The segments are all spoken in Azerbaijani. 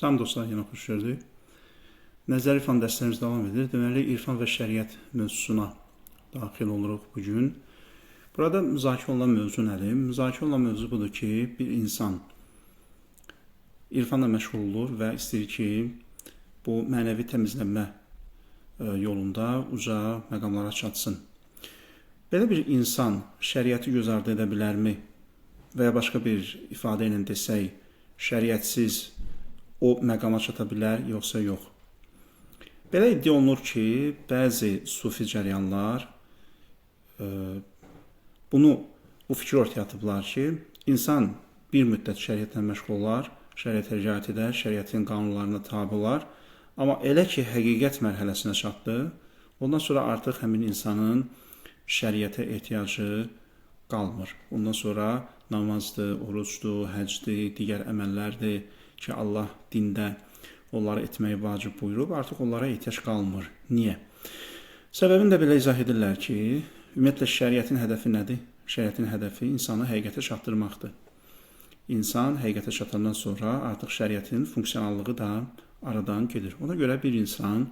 Salam dostlar, yenə xoş gördük. Nəzəri İrfan dərslərimiz davam edir. Deməli, İrfan və şəriət mövzusuna daxil oluruq bu gün. Burada müzakirə olunan mövzu nədir? Müzakirə olunan mövzu budur ki, bir insan irfanla məşğul olur və istəyir ki, bu mənəvi təmizlənmə yolunda uca məqamlara çatsın. Belə bir insan şəriəti göz ardı edə bilərmi? Və ya başqa bir ifadə ilə desək, şəriətsiz o məqama çata bilər, yoxsa yox? Belə iddia olunur ki, bəzi sufi cəryanlar bu fikri ortaya atıblar ki, insan bir müddət şəriətlə məşğul olar, şəriətə riayət edər, şəriətin qanunlarına tabe olar, amma elə ki, həqiqət mərhələsinə çatdı, ondan sonra artıq həmin insanın şəriətə ehtiyacı qalmır. Ondan sonra namazdır, orucdur, həcdir, digər əməllərdir ki, Allah dində onları etməyi vacib buyurub, artıq onlara ehtiyac qalmır. Niyə? Səbəbini də belə izah edirlər ki, ümumiyyətlə şəriətin hədəfi nədir? Şəriətin hədəfi insanı həqiqətə çatdırmaqdır. İnsan həqiqətə çatandan sonra artıq şəriətin funksionallığı da aradan gedir. Ona görə bir insan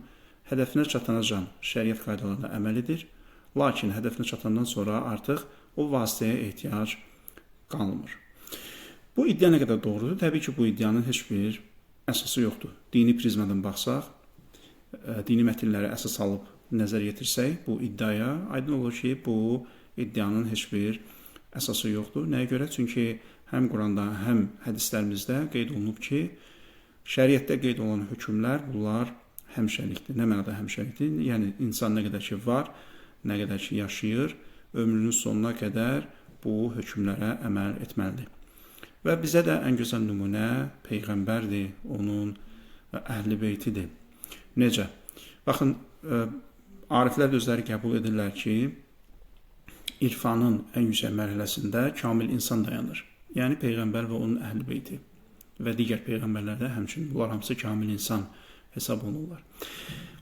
hədəfinə çatanacan şəriət qaydalarına əməl edir, lakin hədəfinə çatandan sonra artıq o vasitəyə ehtiyac qalmır. Bu iddia nə qədər doğrudur? Təbii ki, bu iddianın heç bir əsası yoxdur. Dini prizmadan baxsaq, dini mətnləri əsas alıb nəzər yetirsək bu iddiaya, aydın olur ki, bu iddianın heç bir əsası yoxdur. Nəyə görə? Çünki həm Quranda, həm hədislərimizdə qeyd olunub ki, şəriətdə qeyd olunan hökmlər, bunlar həmişəlikdir. Nə mənada həmişəlikdir? Yəni, insan nə qədər ki var, nə qədər ki yaşayır, ömrünün sonuna qədər bu hökmlərə əməl etməlidir. Və bizə də ən gözəl nümunə Peyğəmbərdir, onun əhl-i beytidir. Necə? Baxın, ariflər də özləri qəbul edirlər ki, irfanın ən yüksək mərhələsində kamil insan dayanır. Yəni, Peyğəmbər və onun əhl-i beyti və digər peyğəmbərlər də həmçinin bunlar hamısı kamil insan hesab olunurlar.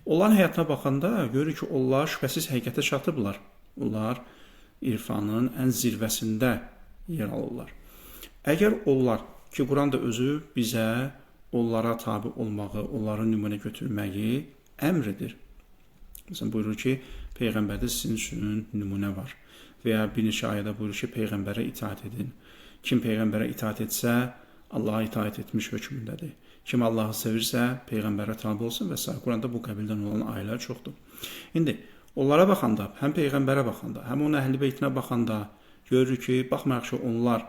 Onların həyatına baxanda görürük ki, onlar şübhəsiz həqiqətə çatıblar. Onlar irfanın ən zirvəsində yer alırlar. Əgər onlar, ki, Quran da özü bizə onlara tabi olmağı, onları nümunə götürməyi əmr edir. Məsələn, buyurur ki, Peyğəmbərdə sizin üçün nümunə var. Və ya bir neçə ayədə buyurur ki, Peyğəmbərə itaat edin. Kim Peyğəmbərə itaat etsə, Allaha itaat etmiş hökmündədir. Kim Allahı sevirsə, Peyğəmbərə tabi olsun və s. Quranda bu qəbildən olan ayələr çoxdur. İndi, onlara baxanda, həm Peyğəmbərə baxanda, həm onun əhl-i beytinə baxanda görürük ki, baxmayaraq ki, onlar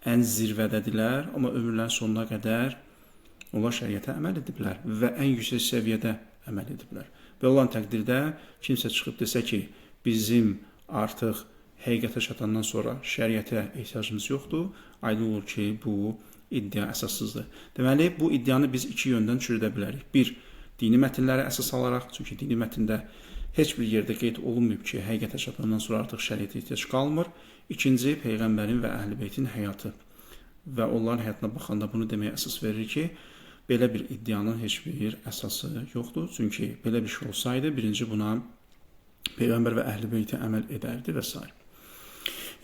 ən zirvədədirlər, amma ömürlərin sonuna qədər onlar şəriətə əməl ediblər və ən yüksək səviyyədə əməl ediblər. Və olan təqdirdə kimsə çıxıb desə ki, bizim artıq həqiqətə çatandan sonra şəriətə ehtiyacımız yoxdur, aydın olur ki, bu iddia əsassızdır. Deməli, bu iddianı biz iki yöndən çürüdə bilərik. Bir, dini mətnlərə əsas alaraq, çünki dini mətndə heç bir yerdə qeyd olunmayıb ki, həqiqətə çatandan sonra artıq şəriətə ehtiyac qalmır. İkinci, Peyğəmbərin və Əhl-i Beytin həyatı və onların həyatına baxanda bunu deməyə əsas verir ki, belə bir iddianın heç bir əsası yoxdur. Çünki belə bir şey olsaydı, birinci buna Peyğəmbər və Əhl-i Beyti əməl edərdi və s.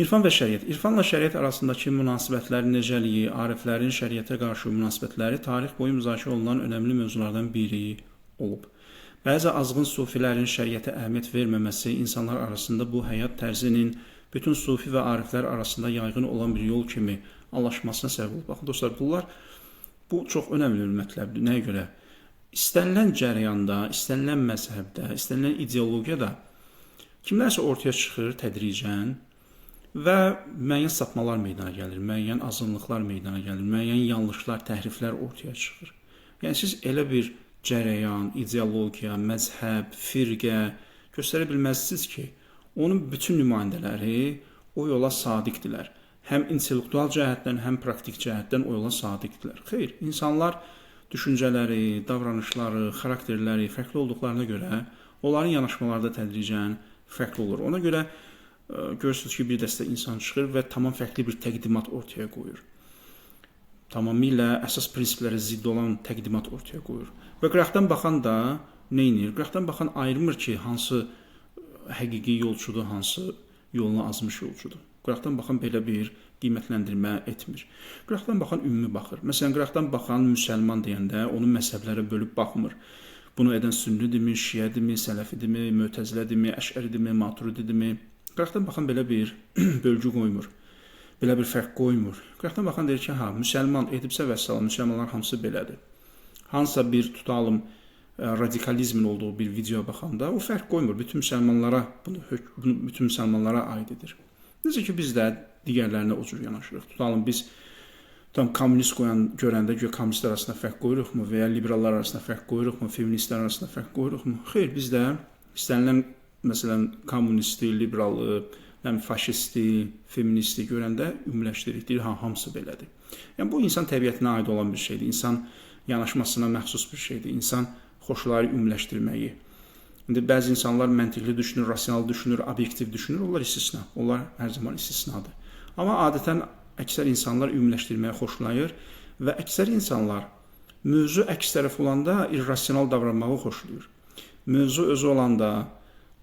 İrfan və şəriət. İrfanla şəriət arasındakı münasibətlərin necəliyi, ariflərin şəriətə qarşı münasibətləri tarix boyu müzakirə olunan önəmli mövzulardan biri olub. Bəzi azğın sufilərin şəriətə əhəmiyyət verməməsi insanlar arasında bu həyat tərzinin bütün sufi və ariflər arasında yayğın olan bir yol kimi anlaşmasına səbəb olub. Baxın dostlar, bu çox önəmli bir mətləbdir. Nəyə görə? İstənilən cərəyanda, istənilən məzhəbdə, istənilən ideologiyada kimlərsə ortaya çıxır tədricən və müəyyən sapmalar meydana gəlir, müəyyən azınlıqlar meydana gəlir, müəyyən yanlışlar, təhriflər ortaya çıxır. Yəni, siz elə bir cərəyan, ideologiya, məzhəb, firqə göstərə bilməzsiniz ki, onun bütün nümayəndələri o yola sadiqdirlər. Həm intellektual cəhətdən, həm praktik cəhətdən o yola sadiqdirlər. Xeyr, insanlar düşüncələri, davranışları, xarakterləri fərqli olduqlarına görə onların yanaşmaları da tədricən fərqli olur. Ona görə görürsünüz ki, bir dəstə insan çıxır və tamam fərqli bir təqdimat ortaya qoyur. Tamamilə əsas prinsiplərə zidd olan təqdimat ortaya qoyur. Və qıraqdan baxan da nə edir? Qıraqdan baxan ayırmır ki, hansı həqiqi yolçudur, hansı yolunu azmış yolçudur. Qıraqdan baxan belə bir qiymətləndirmə etmir. Qıraqdan baxan ümumi baxır. Məsələn, qıraqdan baxan müsəlman deyəndə onu məzhəblərə bölüb baxmır. Bunu edən sünnidirmi, şiədirmi, sələfidirmi, mötəzilədirmi, əşəridirmi, maturididirmi? Qıraqdan baxan belə bir bölgü qoymur. Belə bir fərq qoymur. Qıraqdan baxan deyir ki, hə, müsəlman edibsə vəssalam, müsəlmanlar hamısı belədir. Hansısa bir tutalım radikalizmin olduğu bir videoya baxanda o fərq qoymur. Bütün müsəlmanlara bunu bütün müsəlmanlara aid edir. Necə ki biz də digərlərinə o cür yanaşırıq. Tutalım biz tam kommunist qoyan görəndə güya kommunistlər arasında fərq qoyuruqmu və ya liberallar arasında fərq qoyuruqmu, feministlər arasında fərq qoyuruqmu? Xeyr, biz də istənilən məsələn kommunisti, liberalı, faşisti, feministi görəndə ümumiləşdiririk. Deyirik, ha, hamısı belədir. Yəni bu insan təbiətinə aid olan bir şeydir. İnsan yanaşmasına məxsus bir şeydir. İnsan xoşlayır ümumiləşdirməyi. İndi bəzi insanlar məntiqli düşünür, rasional düşünür, obyektiv düşünür. Onlar istisna. Onlar hər zaman istisnadır. Amma adətən əksər insanlar ümumiləşdirməyi xoşlayır və əksər insanlar mövzu əks tərəf olanda irrasional davranmağı xoşlayır. Mövzu özü olanda,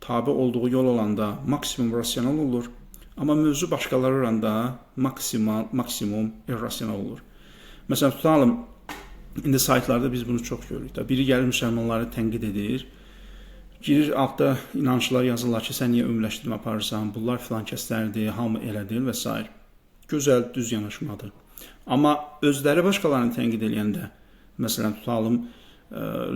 tabi olduğu yol olanda maksimum rasional olur. Amma mövzu başqaları olanda maksimum irrasional olur. Məsələn, tutalım, indi saytlarda biz bunu çox görürük. Biri gəlir müsəlmanları tənqid edir. Girir altda inançlar yazırlar ki, sən niyə ümumiləşdirmə aparırsan, bunlar filan kəslərdir, hamı elədir və s. Gözəl, düz yanaşmadır. Amma özləri başqalarını tənqid eləyəndə, məsələn, tutalım,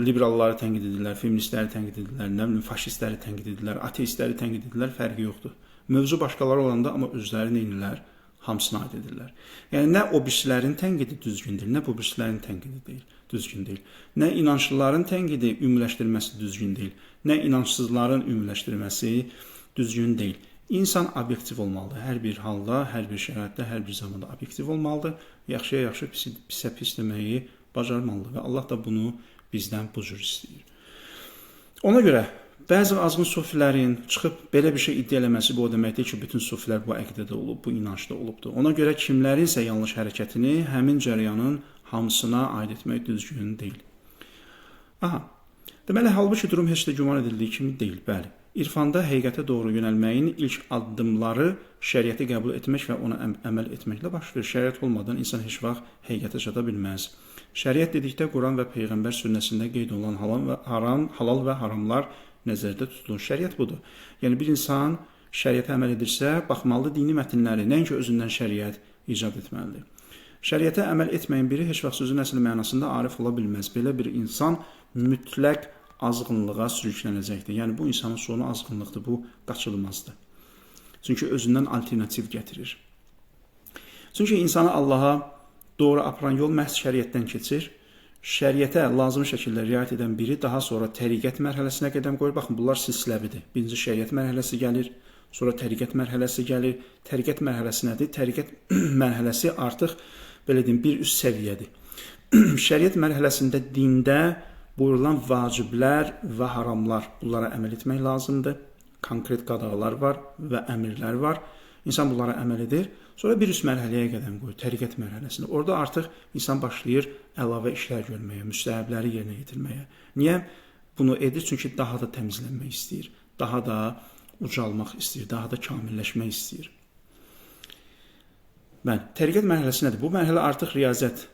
liberalları tənqid edirlər, feministləri tənqid edirlər, nə bilim, faşistləri tənqid edirlər, ateistləri tənqid edirlər, fərqi yoxdur. Mövzu başqaları olanda, amma özləri nə edirlər? Hamısına aid edirlər. Yəni, nə o birisilərin tənqidi düzgün deyil, nə bu birisilərin tənqidi deyil, düzgün deyil. Nə inançlıların tənqidi ümumiləşdirməsi düzgün deyil, nə inançsızların ümumiləşdirməsi düzgün deyil. İnsan obyektiv olmalıdır. Hər bir halda, hər bir şəraitdə, hər bir zamanda obyektiv olmalıdır. Yaxşıya yaxşı, pisə pis deməyi bacarmalıdır və Allah da bunu bizdən bu cür istəyir. Ona görə bəzi azğın sufilərin çıxıb belə bir şey iddia eləməsi bu o deməkdir ki, bütün sufilər bu əqidədə olub, bu inançda olubdur. Ona görə kimlərinsə yanlış hərəkətini həmin cəryanın hamısına aid etmək düzgün deyil. Aha, deməli, halbuki durum heç də güman edildiyi kimi deyil, bəli. İrfanda həqiqətə doğru yönəlməyin ilk addımları şəriəti qəbul etmək və ona əməl etməklə baş verir. Şəriət olmadan insan heç vaxt həqiqətə çata bilməz. Şəriət dedikdə Quran və Peyğəmbər sünnəsində qeyd olunan halal və haramlar nəzərdə tutulur. Şəriət budur. Yəni bir insan şəriətə əməl edirsə, baxmalıdır dini mətnləri, nəinki özündən şəriət icad etməlidir. Şəriətə əməl etməyən biri heç vaxt sözün əsl mənasında arif ola bilməz. Belə bir insan mütləq azğınlığa sürüklənəcəkdir. Yəni bu insanın sonu azğınlıqdır, bu qaçılmazdır. Çünki özündən alternativ gətirir. Çünki insanı Allaha doğru aparan yol məhz şəriətdən keçir. Şəriətə lazım şəkildə riayət edən biri daha sonra təriqət mərhələsinə qədəm qoyur. Baxın, bunlar silsiləvidir. Birinci şəriət mərhələsi gəlir, sonra təriqət mərhələsi gəlir. Təriqət mərhələsi nədir? Təriqət mərhələsi artıq, belə deyim, bir üst səviyyədir. Şəriət mərhələsində dində buyurulan vaciblər və haramlar, bunlara əməl etmək lazımdır. Konkret qadağalar var və əmirlər var. İnsan bunlara əməl edir. Sonra bir üst mərhələyə qədəm qoyur, təriqət mərhələsində. Orada artıq insan başlayır əlavə işlər görməyə, müstəhəbləri yerinə yetirməyə. Niyə bunu edir? Çünki daha da təmizlənmək istəyir, daha da ucalmaq istəyir, daha da kamilləşmək istəyir. Bəli, təriqət mərhələsi nədir? Bu mərhələ artıq riyazət,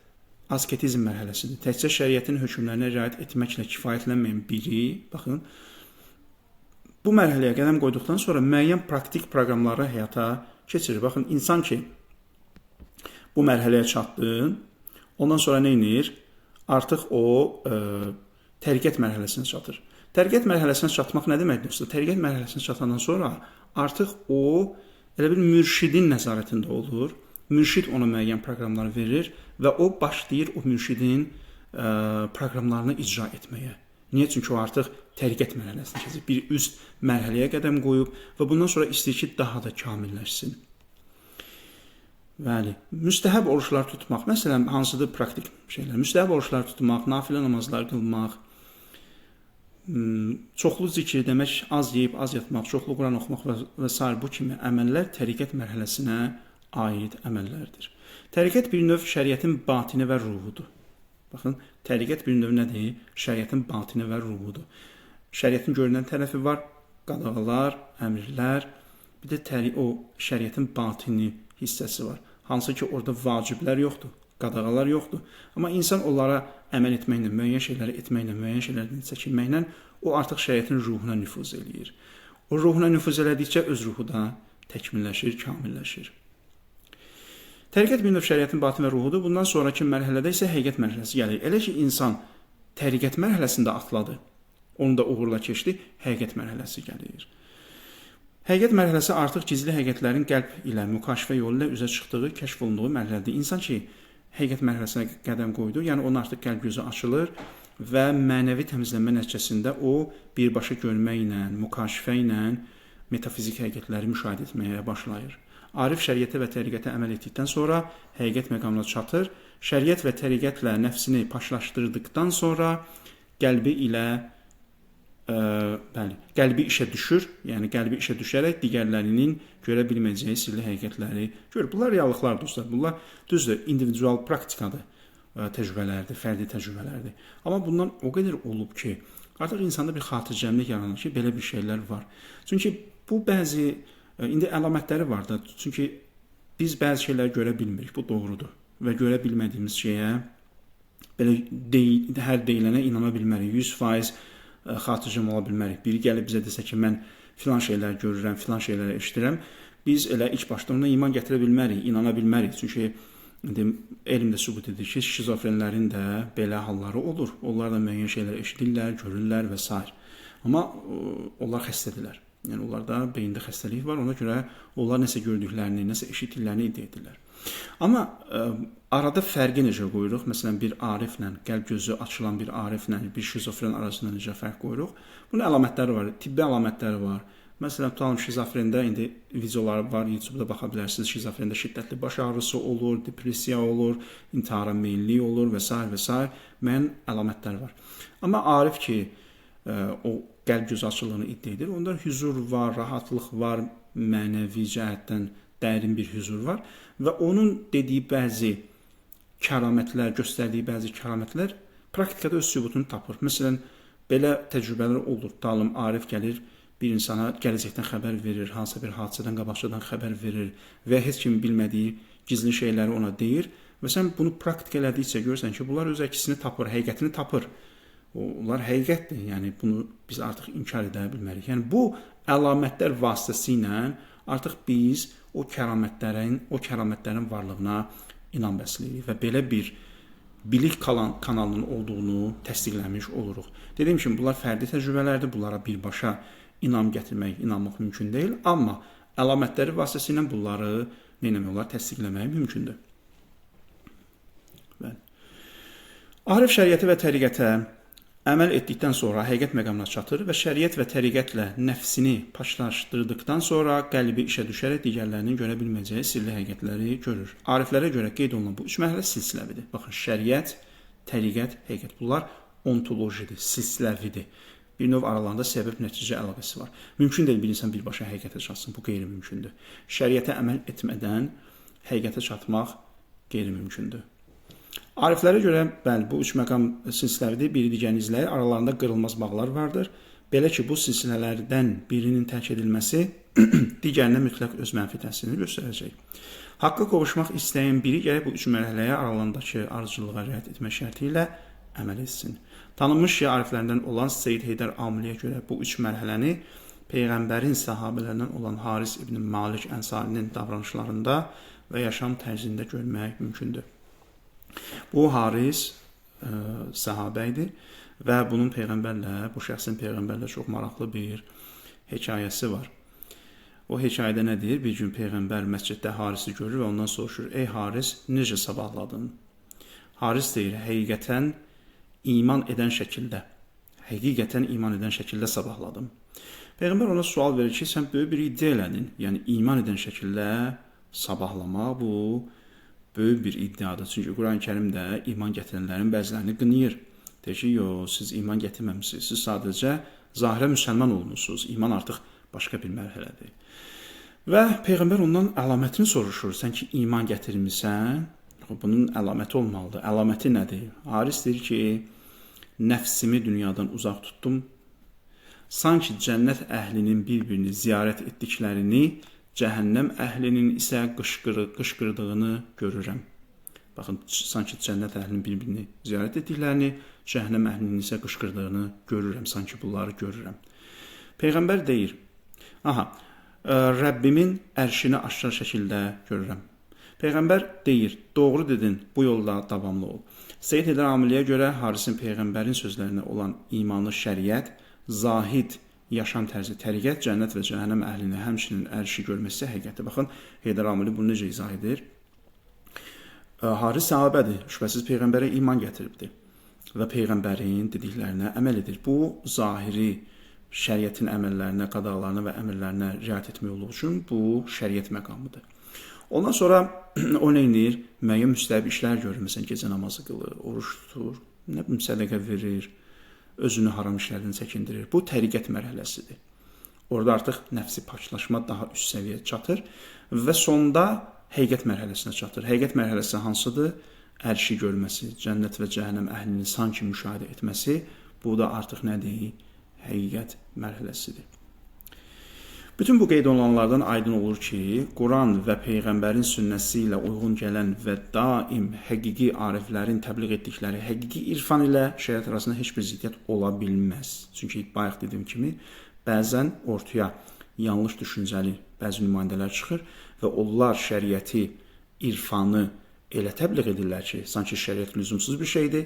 asketizm mərhələsidir. Təkcə şəriətin hökmlərinə riayət etməklə kifayətlənməyən biri, baxın, bu mərhələyə qədəm qoyduqdan sonra müəyyən praktik proqramları həyata keçirir. Baxın, insan ki, bu mərhələyə çatdı, ondan sonra nə edir? Artıq o təriqət mərhələsinə çatır. Təriqət mərhələsinə çatmaq nə deməkdir dostlar? Təriqət mərhələsinə çatandan sonra artıq o elə bir mürşidin nəzarətində olur. Mürşid ona müəyyən proqramlar verir və o başlayır o mürşidin proqramlarını icra etməyə. Niyə? Çünki o artıq təriqət mərhələsinə keçir. Bir üst mərhələyə qədəm qoyub və bundan sonra istəyir ki, daha da kamilləşsin. Bəli, müstəhəb oruçlar tutmaq, məsələn, hansıdır praktik şeylər? Müstəhəb oruçlar tutmaq, nafilə namazlar qılmaq, çoxlu zikir demək, az yeyib, az yatmaq, çoxlu Quran oxumaq və s. bu kimi əməllər təriqət mərhələsinə aid əməllərdir. Təriqət bir növ şəriətin batini və ruhudur. Baxın, təriqət bir növ nədir? Şəriətin batini və ruhudur. Şəriətin görünən tərəfi var, qadağalar, əmrlər, Bir də o şəriətin batini hissəsi var. Hansı ki, orada vaciblər yoxdur, qadağalar yoxdur. Amma insan onlara əməl etməklə, müəyyən şeyləri etməklə, müəyyən şeylərdən çəkinməklə o artıq şəriətin ruhuna nüfuz eləyir. O ruhuna nüfuz elədikcə öz ruhu da təkmilləşir, kamilləşir. Təriqət bir növ şəriətin batini və ruhudur. Bundan sonraki mərhələdə isə həqiqət mərhələsi gəlir. Elə ki, insan təriqət mərhələsində atladı, onu da uğurla keçdi, həqiqət mərhələsi gəlir. Həqiqət mərhələsi artıq gizli həqiqətlərin qəlb ilə, mükaşifə yolu ilə üzə çıxdığı, kəşf olunduğu mərhələdir. İnsan ki, həqiqət mərhələsinə qədəm qoydu, yəni onun artıq qəlb gözü açılır və mənəvi təmizlənmə nəticəsində o, birbaşa görməklə, mükaşifə ilə metafizik həqiqətləri müşahidə etməyə başlayır. Arif şəriətə və təriqətə əməl etdikdən sonra həqiqət məqamına çatır. Şəriət və təriqətlə nəfsini paşlaşdırdıqdan sonra qəlbi ilə qəlbi işə düşür, yəni qəlbi işə düşərək digərlərinin görə bilməyəcəyi sirli həqiqətləri görür. Bunlar reallıqlar dostlar. Bunlar düzdür, individual praktikadır, təcrübələrdir, fərdi təcrübələrdir. Amma bundan o qədər olub ki, artıq insanda bir xatircəmlik yaranır ki, belə bir şeylər var. Çünki bu bəzi indi əlamətləri var da. Çünki biz bəzi şeyləri görə bilmirik. Bu doğrudur. Və görə bilmədiyimiz şeyə belə hər deyilənə inana bilmərik. 100% xatircəm ola bilmərik. Biri gəlib bizə desə ki, mən filan şeylər görürəm, filan şeyləri eşidirəm, biz elə ilk başda ona iman gətirə bilmərik, inana bilmərik. Çünki indi elm də sübut edir ki, şizofrenlərin də belə halları olur. Onlar da müəyyən şeylər eşidirlər, görürlər və s. Amma onlar xəstədirlər. Yəni onlarda beyində xəstəlik var, ona görə onlar nəsə gördüklərini, nəsə eşitdiklərini iddia edirlər. Amma arada fərqi necə qoyuruq? Məsələn, bir ariflə, qəlb gözü açılan bir ariflə, bir şizofren arasında necə fərq qoyuruq? Bunun əlamətləri var, tibbi əlamətləri var. Məsələn, tutalım şizofrende indi videoları var, YouTube-da baxa bilərsiniz. Şizofrende şiddətli baş ağrısı olur, depressiya olur, intihara meyillik olur və s. və s. Müəyyən əlamətlər var. Amma arif ki, o qəlb gözü açıldığını iddia edir, onda hüzur var, rahatlıq var, mənəvi cəhətdən dərin bir hüzur var və onun dediyi bəzi kəramətlər, göstərdiyi bəzi kəramətlər praktikada öz sübutunu tapır. Məsələn, belə təcrübələr olur. Tutalım, arif gəlir, bir insana gələcəkdən xəbər verir, hansısa bir hadisədən qabaqcadan xəbər verir və heç kimin bilmədiyi gizli şeyləri ona deyir və sən bunu praktik elədikcə görürsən ki, bunlar öz əksini tapır, həqiqətini tapır. Onlar həqiqətdir. Yəni bunu biz artıq inkar edə bilmərik. Yəni bu əlamətlər vasitəsilə artıq biz o kəramətlərin varlığına inam bəsləyirik və belə bir bilik kanalının olduğunu təsdiqləmiş oluruq. Dediyim kimi, bunlar fərdi təcrübələrdir, bunlara birbaşa inam gətirmək, inanmaq mümkün deyil, amma əlamətləri vasitəsilə bunları nə etmək olar, təsdiqləmək mümkündür. Bəli. Arif şəriətə və təriqətə əməl etdikdən sonra həqiqət məqamına çatır və şəriət və təriqətlə nəfsini paşlaşdırdıqdan sonra qəlbi işə düşərək digərlərinin görə bilməyəcəyi sirli həqiqətləri görür. Ariflərə görə qeyd olunan bu üç mərhələ silsiləvidir. Baxın, şəriət, təriqət, həqiqət. Bunlar ontolojidir, silsiləvidir. Bir növ aralarında səbəb-nəticə əlaqəsi var. Mümkün deyil bir insan birbaşa həqiqətə çatsın. Bu qeyri-mümkündür. Şəriətə əməl etmədən həqiqətə çatmaq qeyri-mümkündür. Ariflərə görə, bəli, bu üç məqam silsiləvidir, biri digərini izləyir, aralarında qırılmaz bağlar vardır. Belə ki, bu silsilələrdən birinin tərk edilməsi digərinə mütləq öz mənfi təsirini göstərəcək. Haqqa qovuşmaq istəyən biri gərək bu üç mərhələyə aralarındakı arzuculuğa riayət etmək şərti ilə əməl etsin. Tanınmış şia ariflərindən olan Seyid Heydər Amiliyə görə bu üç mərhələni Peyğəmbərin səhabələrindən olan Haris ibn Malik Ənsarinin davranışlarında və yaşam tərzində görmək mümkündür. Bu Haris səhabə idi və bunun peyğəmbərlə, bu şəxsin peyğəmbərlə çox maraqlı bir hekayəsi var. O hekayədə nə deyir? Bir gün peyğəmbər məsciddə Harisi görür və ondan soruşur: "Ey Haris, necə sabahladın?" Haris deyir: "Həqiqətən iman edən şəkildə, həqiqətən iman edən şəkildə sabahladım." Peyğəmbər ona sual verir ki, sən böyük bir iddia elədin. Yəni iman edən şəkildə sabahlama bu böyük bir iddiadır. Çünki Quran-Kərim də iman gətirənlərin bəzilərini qınayır. Deyir ki, yox, siz iman gətirməmisiniz. Siz sadəcə zahirə müsəlman olmuşsunuz. İman artıq başqa bir mərhələdir. Və Peyğəmbər ondan əlamətini soruşur. Sən ki, iman gətirmisən, bunun əlaməti olmalıdır. Əlaməti nədir? Haris deyir ki, nəfsimi dünyadan uzaq tutdum. Sanki cənnət əhlinin bir-birini ziyarət etdiklərini Cəhənnəm əhlinin isə qışqırdığını görürəm. Baxın, sanki cənnət əhlinin bir-birini ziyarət etdiklərini, cəhənnəm əhlinin isə qışqırdığını görürəm, sanki bunları görürəm. Peyğəmbər deyir, Rəbbimin ərşini aşkar şəkildə görürəm. Peyğəmbər deyir, doğru dedin, bu yolda davamlı ol. Seyid Heydər Amiliyə görə Harisin Peyğəmbərin sözlərinə olan imanı şəriət, zahid yaşam tərzi, təriqət, cənnət və cəhənnəm əhlini, həmçinin ərşi görməsi həqiqətdir. Baxın, Heydər Amili bunu necə izah edir? Haris səhabədir, şübhəsiz Peyğəmbərə iman gətiribdir və Peyğəmbərin dediklərinə əməl edir. Bu, zahiri şəriətin əməllərinə, qadağalarına və əmrlərinə riayət etmək olduğu üçün bu şəriət məqamıdır. Ondan sonra o nə edir? Müəyyən müstəhəb işlər görür. Məsələn, gecə namazı qılır, oruç tutur, nə bilim, sədəqə verir, özünü haram işlərdən çəkindirir. Bu, təriqət mərhələsidir. Orada artıq nəfsi paklaşma daha üst səviyyəyə çatır və sonda həqiqət mərhələsinə çatır. Həqiqət mərhələsi hansıdır? Ərşi görməsi, cənnət və cəhənnəm əhlini sanki müşahidə etməsi. Bu da artıq nədir? Həqiqət mərhələsidir. Bütün bu qeyd olunanlardan aydın olur ki, Quran və Peyğəmbərin sünnəsi ilə uyğun gələn və daim həqiqi ariflərin təbliğ etdikləri həqiqi irfan ilə şəriət arasında heç bir ziddiyyət ola bilməz. Çünki bayaq dediyim kimi, bəzən ortaya yanlış düşüncəli bəzi nümayəndələr çıxır və onlar şəriəti, irfanı elə təbliğ edirlər ki, sanki şəriət lüzumsuz bir şeydir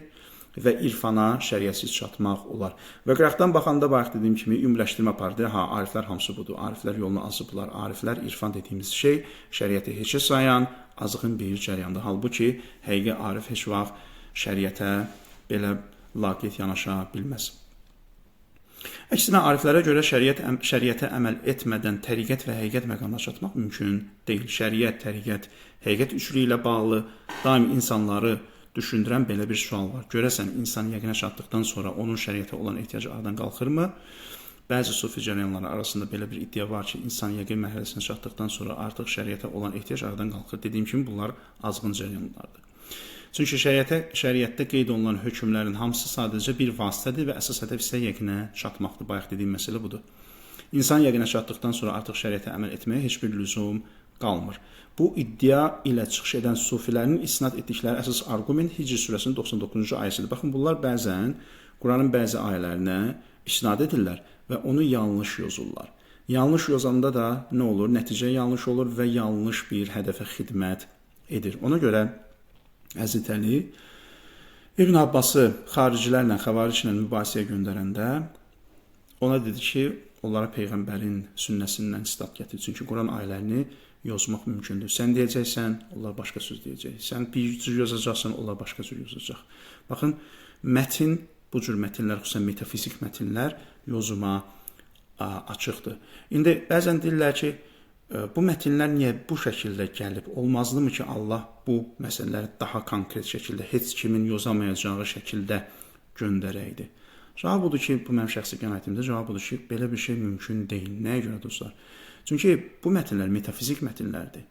və irfana şəriətsiz çatmaq olar. Və qıraqdan baxanda bayaq dediyim kimi ümumiləşdirmə apardı. Ha, ariflər hamısı budur. Ariflər yolunu azıblar. Ariflər irfan dediyimiz şey şəriəti heçə sayan azığın bir cəryandır. Halbuki həqiqi arif heç vaxt şəriətə belə laqeyd yanaşa bilməz. Əksinə, ariflərə görə şəriətə əməl etmədən təriqət və həqiqət məqamına çatmaq mümkün deyil. Şəriət, təriqət, həqiqət üçlüyü ilə bağlı daim insanları düşündürən belə bir sual var. Görəsən, insan yəqinə çatdıqdan sonra onun şəriətə olan ehtiyacı aradan qalxırmı? Bəzi sufi cəryanları arasında belə bir iddia var ki, insan yəqin mərhələsinə çatdıqdan sonra artıq şəriətə olan ehtiyac aradan qalxır. Dediyim kimi, bunlar azğın cəryanlardır. Çünki şəriətdə qeyd olunan hökmlərin hamısı sadəcə bir vasitədir və əsas hədəf isə yəqinə çatmaqdır. Bayaq dediyim məsələ budur. İnsan yəqinə çatdıqdan sonra artıq şəriətə əməl etməyə heç bir lüzum qalmır. Bu iddia ilə çıxış edən sufilərin isnad etdikləri əsas arqument Hicr surəsinin 99-cu ayəsidir. Baxın, bunlar bəzən Quranın bəzi ayələrinə isnad edirlər və onu yanlış yozurlar. Yanlış yozanda da nə olur? Nəticə yanlış olur və yanlış bir hədəfə xidmət edir. Ona görə Həzrət Əli İbn Abbası xaricilərlə, xəvariclə mübahisəyə göndərəndə ona dedi ki, onlara Peyğəmbərin sünnəsindən sitat gətir. Çünki Quran ayələrini yozmaq mümkündür. Sən deyəcəksən, onlar başqa söz deyəcək. Sən bir cür yozacaqsan, onlar başqa cür yozacaq. Baxın, mətin, bu cür mətinlər, xüsusən metafizik mətinlər yozuma açıqdır. İndi bəzən deyirlər ki, bu mətinlər niyə bu şəkildə gəlib? Olmazdımı ki, Allah bu məsələləri daha konkret şəkildə, heç kimin yozamayacağı şəkildə göndərəydi? Cavab budur ki, bu mənim şəxsi qənaətimdə, cavab budur ki, belə bir şey mümkün deyil. Nəyə görə dostlar? Çünki bu mətinlər metafizik mətinlərdir.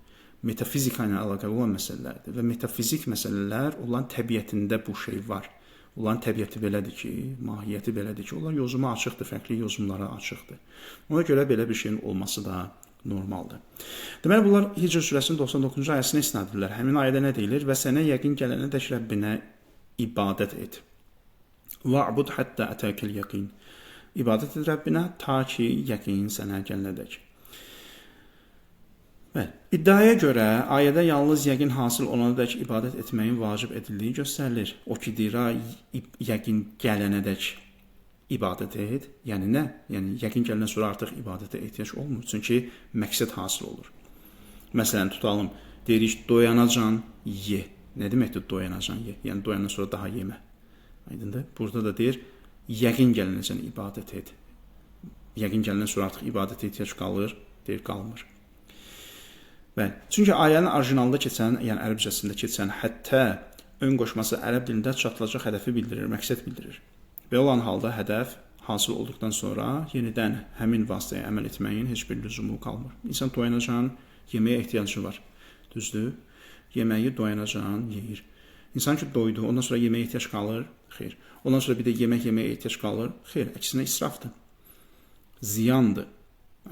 Metafizika ilə əlaqəli olan məsələlərdir və metafizik məsələlər onların təbiətində bu şey var. Onların təbiəti belədir ki, mahiyyəti belədir ki, onlar yozuma açıqdır, fərqli yozumlara açıqdır. Ona görə belə bir şeyin olması da normaldır. Deməli, bunlar Hicr surəsinin 99-cu ayəsinə isnad edirlər. Həmin ayədə nə deyilir? Və sənə yəqin gələnə dək Rəbbinə ibadət et. Va'bud həttə ətəkil yəqin. İbadət et Rəbbinə ta ki yəqin sənə gələnədək. Bəli, iddiaya görə ayədə yalnız yəqin hasil olanadək ibadət etməyin vacib edildiyi göstərilir. O ki, deyir, yəqin gələnədək ibadət et. Yəni nə? Yəni yəqin gələndən sonra artıq ibadətə ehtiyac olmur. Çünki məqsəd hasil olur. Məsələn, tutalım, deyirik, doyanacan ye. Nə deməkdir doyanacan ye? Yəni doyandan sonra daha yemə. Aydındır? Burada da deyir, yəqin gələnəcən ibadət et. Yəqin gələndən sonra artıq ibadətə ehtiyac qalır, deyir, qalmır. Bəli, çünki ayənin orijinalında keçən, yəni ərəbcəsində keçən hətta ön qoşması ərəb dilində çatılacaq hədəfi bildirir, məqsəd bildirir. Belə olan halda hədəf hasil olduqdan sonra yenidən həmin vasitəyə əməl etməyin heç bir lüzumu qalmır. İnsan doyanacan yeməyə ehtiyacı var. Düzdür? Yeməyi doyanacan yeyir. İnsan ki doydu, ondan sonra yeməyə ehtiyac qalır? Xeyr. Ondan sonra bir də yemək yeməyə ehtiyac qalır? Xeyr, əksinə israfdır. Ziyandır.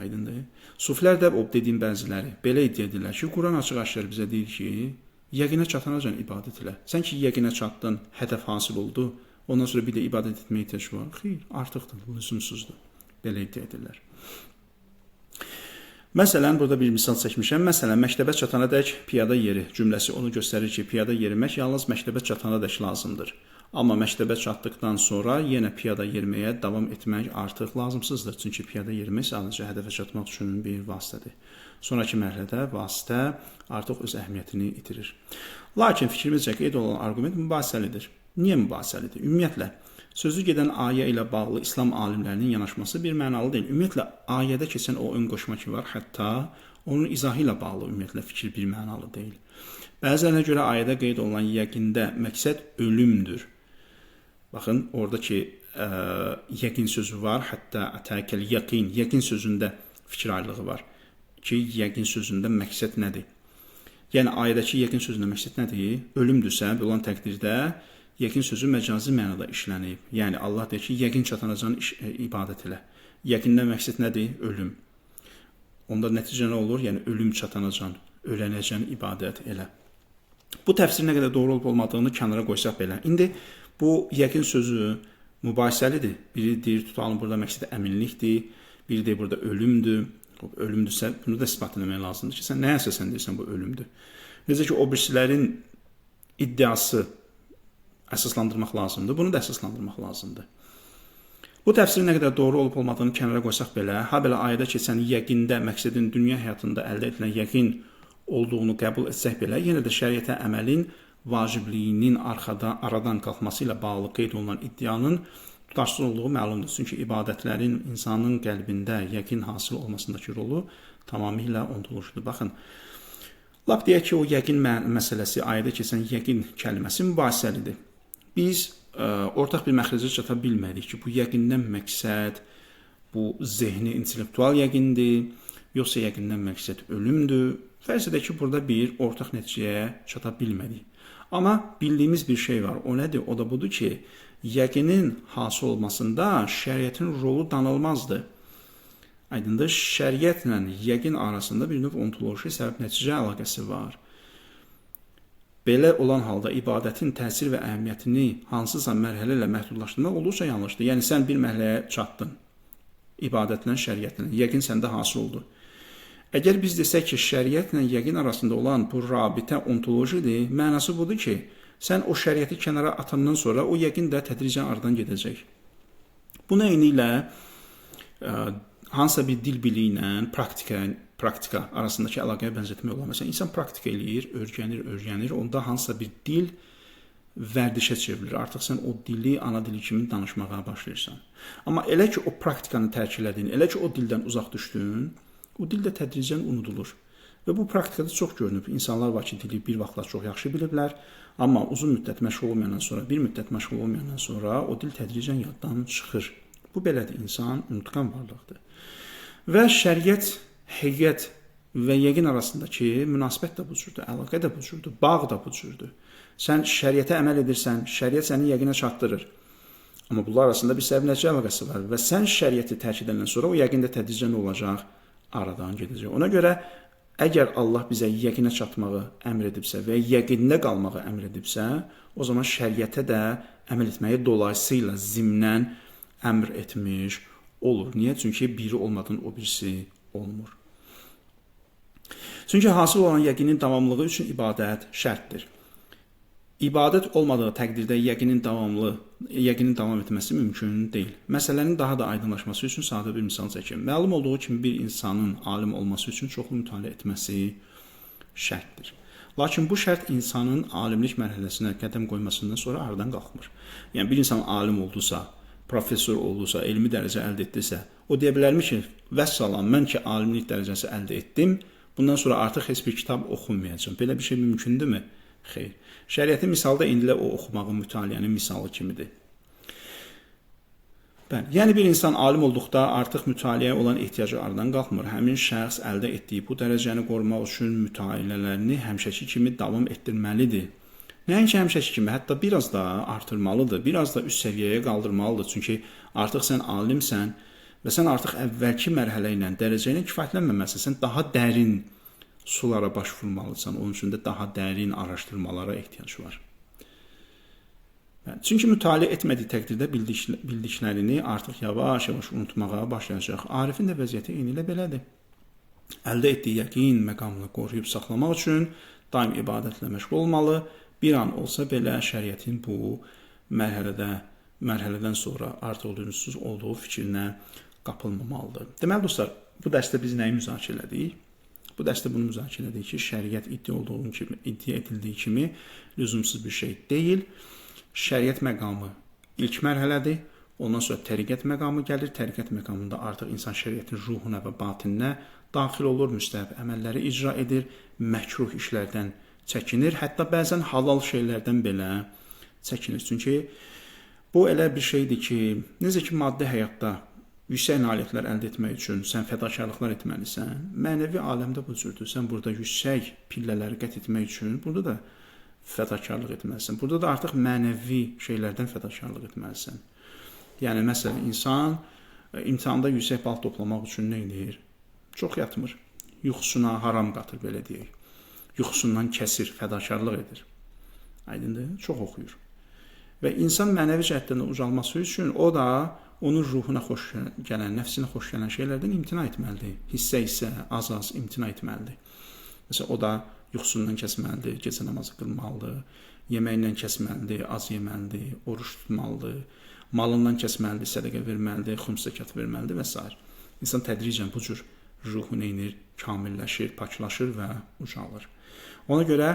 Aydındır? Sufilər də o dediyim bəziləri belə iddia edirlər ki, Quran açıq-aşkar bizə deyir ki, yəqinə çatanacan ibadət elə. Sən ki yəqinə çatdın, hədəf hasil oldu, ondan sonra bir də ibadət etməyə ehtiyac var. Xeyr, artıqdır, lüzumsuzdur. Belə iddia edirlər. Məsələn, burada bir misal çəkmişəm. Məsələn, məktəbə çatana dək piyada yeri cümləsi onu göstərir ki, piyada yerimək yalnız məktəbə çatana dək lazımdır. Amma məktəbə çatdıqdan sonra yenə piyada yeriməyə davam etmək artıq lazımsızdır. Çünki piyada yerimək sadəcə hədəfə çatmaq üçün bir vasitədir. Sonrakı mərhələdə vasitə artıq öz əhəmiyyətini itirir. Lakin fikrimizcə qeyd olunan arqument mübahisəlidir. Niyə mübahisəlidir? Ümumiyyətlə, sözü gedən ayə ilə bağlı İslam alimlərinin yanaşması bir mənalı deyil. Ümumiyyətlə, ayədə keçən o ön qoşma ki var, hətta onun izahı ilə bağlı ümumiyyətlə fikir bir mənalı deyil. Bəzilərinə görə ayədə qeyd olunan yəqində məqsəd ölümdür. Baxın, oradakı yəqin sözü var, hətta ətəkəl yəqin, yəqin sözündə fikir ayrılığı var ki, yəqin sözündə məqsəd nədir? Yəni, ayədəki yəqin sözündə məqsəd nədir? Ölümdürsə, olan təqdirdə yəqin sözü məcazi mənada işlənib. Yəni, Allah deyir ki, yəqin çatanacan ibadət elə. Yəqindən məqsəd nədir? Ölüm. Onda nəticə nə olur? Yəni, ölüm çatanacan, ölənəcən ibadət elə. Bu təfsir nə qədər doğru olub olmadığını kənara qoysaq belə. İndi bu yəqin sözü mübahisəlidir. Biri deyir, tutalım burada məqsəd əminlikdir, biri deyir burada ölümdür. Ölümdürsə, bunu da isbat etmək lazımdır ki, sən nəyə əsasən deyirsən bu ölümdür. Necə ki, o birisilərin iddiası əsaslandırmaq lazımdır, bunu da əsaslandırmaq lazımdır. Bu təfsirin nə qədər doğru olub olmadığını kənara qoysaq belə, habelə ayədə keçən yəqində məqsədin dünya həyatında əldə edilən yəqin olduğunu qəbul etsək belə, yenə də şəriətə əməlin vacibliyinin aradan qalxması ilə bağlı qeyd olunan iddianın tutarsız olduğu məlumdur. Çünki ibadətlərin insanın qəlbində yəqin hasil olmasındakı rolu tamamilə ontolojidir. Baxın, lap deyək ki, o yəqin məsələsi, ayədə keçən yəqin kəlməsi mübahisəlidir. Biz ortaq bir məxrəcə çata bilmədik ki, bu yəqindən məqsəd bu zehni, intellektual yəqindir, yoxsa yəqindən məqsəd ölümdür. Fərz edək ki, burada bir ortaq nəticəyə çata bilmədik. Amma bildiyimiz bir şey var. O nədir? O da budur ki, yəqinin hasil olmasında şəriətin rolu danılmazdır. Aydındır, şəriətlə yəqin arasında bir növ ontoloji səbəb-nəticə əlaqəsi var. Belə olan halda ibadətin təsir və əhəmiyyətini hansısa mərhələ ilə məhdudlaşdırmaq olduqca yanlışdır. Yəni, sən bir mərhələyə çatdın ibadətlə, şəriətlə, yəqin səndə hasil oldu. Əgər biz desək ki, şəriətlə yəqin arasında olan bu rabitə ontolojidir, mənası budur ki, sən o şəriəti kənara atandan sonra o yəqin də tədricən aradan gedəcək. Bunu eyni ilə hansısa bir dil biliyi ilə praktika arasındakı əlaqəyə bənzətmək olar. Məsələn, insan praktika eləyir, öyrənir, onda hansısa bir dil vərdişə çevrilir. Artıq sən o dili ana dili kimi danışmağa başlayırsan. Amma elə ki, o praktikanı tərk elədin, elə ki, o dildən uzaq düşdün, o dil də tədricən unudulur. Və bu praktikada çox görünüb. İnsanlar var ki, dili bir vaxtlar çox yaxşı biliblər, amma uzun müddət məşğul olmayandan sonra, bir müddət məşğul olmayandan sonra o dil tədricən yaddan çıxır. Bu belədir, insan unutqan varlıqdır. Və şəriət, həqiqət və yəqin arasındakı münasibət də bu cürdür, əlaqə də bu cürdür, bağ da bu cürdür. Sən şəriətə əməl edirsən, şəriət səni yəqinə çatdırır. Amma bunlar arasında bir səbəb-nəticə əlaqəsi var və sən şəriəti tərk edəndən sonra o yəqin də tədricən olacaq, aradan gedəcək. Ona görə əgər Allah bizə yəqinə çatmağı əmr edibsə və yəqində qalmağı əmr edibsə, o zaman şəriətə də əməl etməyi dolayısıyla zimnən əmr etmiş olur. Niyə? Çünki biri olmadan o birisi olmur. Çünki hasil olan yəqinin davamlılığı üçün ibadət şərtdir. İbadət olmadığı təqdirdə yəqinin davam etməsi mümkün deyil. Məsələnin daha da aydınlaşması üçün sadə bir misal çəkim. Məlum olduğu kimi bir insanın alim olması üçün çoxlu mütaliə etməsi şərtdir. Lakin bu şərt insanın alimlik mərhələsinə qədəm qoymasından sonra aradan qalxmır. Yəni bir insan alim oldusa, professor oldusa, elmi dərəcə əldə etdisə, o deyə bilərmi ki, vəssalam, mən ki alimlik dərəcəsi əldə etdim, bundan sonra artıq heç bir kitab oxumayacağam. Belə bir şey mümkündürmü? Xeyr. Şəriətin misalı da indilə o oxumağın, mütaliənin misalı kimidir. Bəli, yəni bir insan alim olduqda artıq mütaliəyə olan ehtiyacı aradan qalxmır. Həmin şəxs əldə etdiyi bu dərəcəni qorumaq üçün mütaliələrini həmişəki kimi davam etdirməlidir. Nəinki həmişəki kimi, hətta biraz da artırmalıdır, biraz da üst səviyyəyə qaldırmalıdır. Çünki artıq sən alimsən Və sən artıq əvvəlki mərhələ ilə, dərəcə ilə kifayətlənməməlisən. Sən daha dərin sulara baş vurmalısan. Onun üçün də daha dərin araşdırmalara ehtiyac var. Çünki mütaliə etmədiyi təqdirdə bildiklərini artıq yavaş-yavaş unutmağa başlayacaq. Arifin də vəziyyəti eyni ilə belədir. Əldə etdiyi yəqin məqamını qoruyub saxlamaq üçün daim ibadətlə məşğul olmalı. Bir an olsa belə şəriətin bu mərhələdən sonra artıq lüzumsuz olduğu fikrinə qapılmamalıdır. Deməli dostlar, bu dərsdə biz nəyi müzakirə elədik? Bu dərsdə bunu müzakirə elədik ki, şəriət iddia edildiyi kimi lüzumsuz bir şey deyil. Şəriət məqamı ilk mərhələdir. Ondan sonra təriqət məqamı gəlir. Təriqət məqamında artıq insan şəriətin ruhuna və batininə daxil olur, müstəhəb əməlləri icra edir, məkruh işlərdən çəkinir, hətta bəzən halal şeylərdən belə çəkinir. Çünki bu elə bir şeydir ki, necə ki maddi həyatda yüksək nailiyyətlər əldə etmək üçün sən fədakarlıqlar etməlisən, mənəvi aləmdə bu cürdür. Sən burada yüksək pillələri qət etmək üçün burada da fədakarlıq etməlisən. Burada da artıq mənəvi şeylərdən fədakarlıq etməlisən. Yəni, məsələn, insan imtahanda yüksək bal toplamaq üçün nə edir? Çox yatmır. Yuxusuna haram qatır, belə deyək. Yuxusundan kəsir, fədakarlıq edir. Aydındır? Çox oxuyur. Və insan mənəvi cəhətdən ucalması üçün o da onun ruhuna xoş gələn, nəfsinə xoş gələn şeylərdən imtina etməlidir. Hissə-hissə, az-az imtina etməlidir. Məsələn, o da yuxusundan kəsməlidir, gecə namazı qılmalıdır, yeməyindən kəsməlidir, az yeməlidir, oruç tutmalıdır, malından kəsməlidir, sədəqə verməlidir, xums zəkat verməlidir və s. İnsan tədricən bu cür ruhu neynir, kamilləşir, paklaşır və ucalır. Ona görə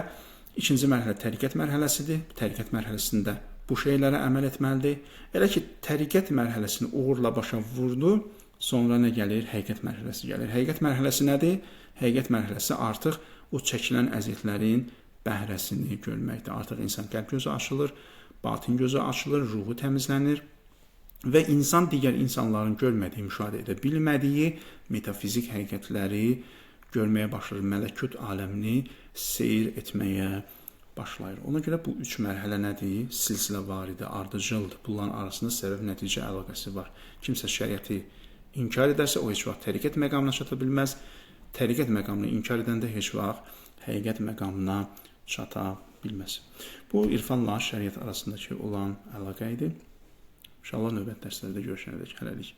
ikinci mərhələ təriqət mərhələsidir. Təriqət mərhələsində bu şeylərə əməl etməlidir. Elə ki, təriqət mərhələsini uğurla başa vurdu, sonra nə gəlir? Həqiqət mərhələsi gəlir. Həqiqət mərhələsi nədir? Həqiqət mərhələsi artıq o çəkilən əziyyətlərin bəhrəsini görməkdir. Artıq insan qəlb gözü açılır, batin gözü açılır, ruhu təmizlənir və insan digər insanların görmədiyi, müşahidə edə bilmədiyi metafizik həqiqətləri görməyə başlayır, mələkut aləmini seyir etməyə başlayır. Ona görə bu üç mərhələ nədir? Silsilə varidir, ardıcıldır. Bunların arasında səbəb-nəticə əlaqəsi var. Kimsə şəriəti inkar edərsə, o heç vaxt təriqət məqamına çata bilməz. Təriqət məqamını inkar edəndə heç vaxt həqiqət məqamına çata bilməz. Bu, irfanla şəriət arasındakı olan əlaqə idi. İnşallah növbəti dərslərdə görüşənədək hələlik.